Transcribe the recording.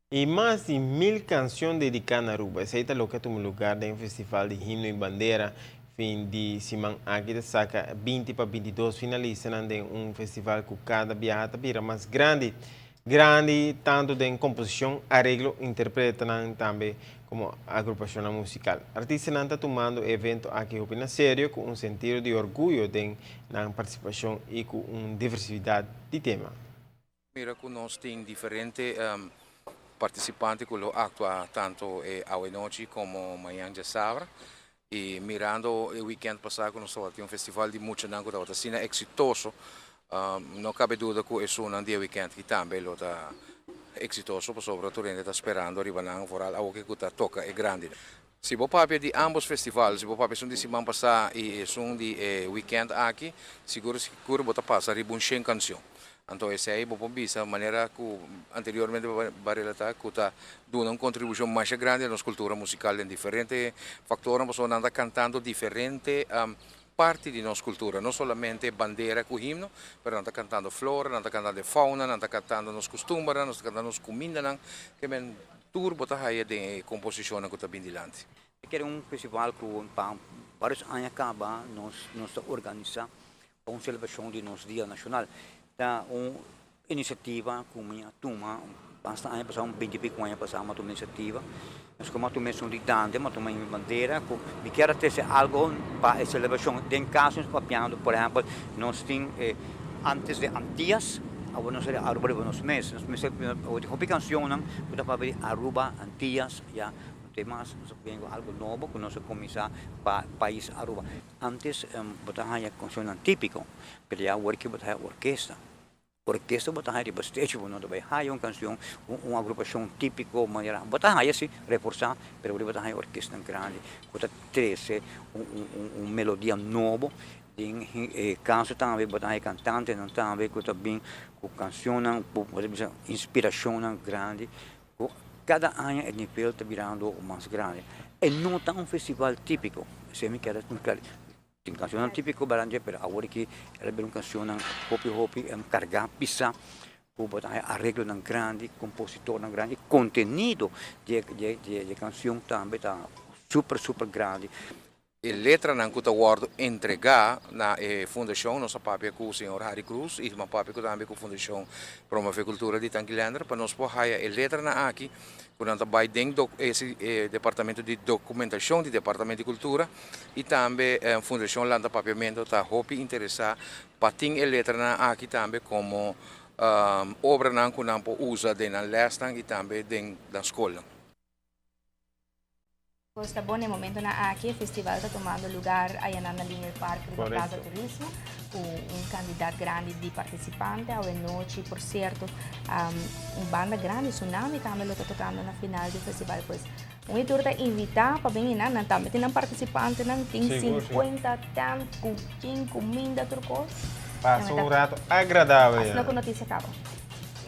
Y mas di 1000 cancion dedica na Aruba. Esey ta loke a tuma lugar den Festival di Himno y Bandera. Fin di siman aki ta saca 20 pa 22 finalistanan den un festival cu cada biaha ta bira mas grandi. Grandi tanto den composicion, areglo, interpretanan tambe como agrupacionnan musical. Artistanan ta tumando e evento aki hopi na serio cu un sentido di orguyo den nan participacion y cu un diversidad di tema. Mira ku nos tin diferente partisipante ku lo aktua tantu e awenochi komo mañan djasabra. I mirando e wikènt pasá ku nos tabata tin un festival di muchanan ku tabata asina eksitoso, no kabe duda ku esunnan di e wikènt aki tambe lo ta eksitoso pasobra tur hende ta sperando riba nan, foral awoke ku ta toka e grandinan. Si bo papia di ambos festival, si bo papia esun di siman pasá i esun di e weekend aki, sigur sigur bo ta pasa riba un shen kanshon. Anto esei bo por bisa manera ku anteriormente bo a relatá ku ta duna un kontribushon masha grandi na nos kultura musikal den diferente faktornan pasobra nan ta kantando diferente parti di nos kultura, no solamente bandera ku himno, pero nan ta kantando flora, nan ta kantando e fauna, nan ta kantando nos kustumbernan, nos ta kantando nos kumindanan, ke men tur bo ta haya den e komposishonnan ku ta bin dilanti. E kere un festival ku pa varios aña kaba nos nos ta organisa pa un selebrashon di nos dia nashonal. Ta un inisiativa ku mi a tuma basta aña pasá, un binti piko aña pasá mi a tuma inisiativa. Nos ku mi a tuma esun di Dande, mi a tuma mi bandera ku mi kier a trese algo pa e selebrashon. Den kaso nos papiando por ehèmpel nos tin e antes di Antias, awor nos a Aruba riba nos mes. Nos mester awor tin hopi kanshonnan ku ta papia di Aruba, Antias, ya no tin mas. Nos a bini ku algo nobo ku nos a kuminsá pa pais Aruba. Antes bo ta haña kanshonnan típiko, pero ya awor ki bo ta haña orkesta. Orkesta bo ta haña riba stage, bo no ta bai haña un kanshon, un agrupashon típiko manera bo ta haña si, reforsá, pero bo ta haña orkestanan grandi ku ta trese un melodia nobo. Den e kaso tambe bo ta haña kantantenan tambe ku ta bin ku kanshonnan ku bo ta bisa inspirashonnan grandi ku kada aña e nivel ta birando mas grandi. E no ta un festival típiko, esei mi kere Tin cancionnan típico barandje pero awor aki el a bira un cancionnan hopi hopi carga pisa cu bo ta haya areglonan grandi, compositornan grandi, contenido di e di e cancion tambe ta super super grandi. E letranan ku ta wòrdu entregá na e fundashon, nos a papia ku señor Harry Cruz i a papia ku tambe ku Fundashon Promove Kultura di Tanki Lender pa nos por haya e letranan aki ku nan ta bai den e departamento di dokumentashon di Departamento di Kultura i tambe Fundashon Lanta Papiamento ta hopi interesá pa tin e letranan aki tambe komo obranan ku nan por usa den nan lèsnan i tambe den nan skolnan. Cos ta bon, e momentonan aki e festival ta tumando lugar ayanan na Linear Park riba Plaza Turismo cu un cantidad grandi di participante. Awe nochi, por cierto, un banda grandi, Tsunami, tambe lo ta tocando na final di festival. Pues un y tur ta invita pa bin einan. Nan tambe tin nan participantenan, tin 50 tent cu kin, cuminda, tur cos. Pasa un rato agradabel. Asina cu noticia caba.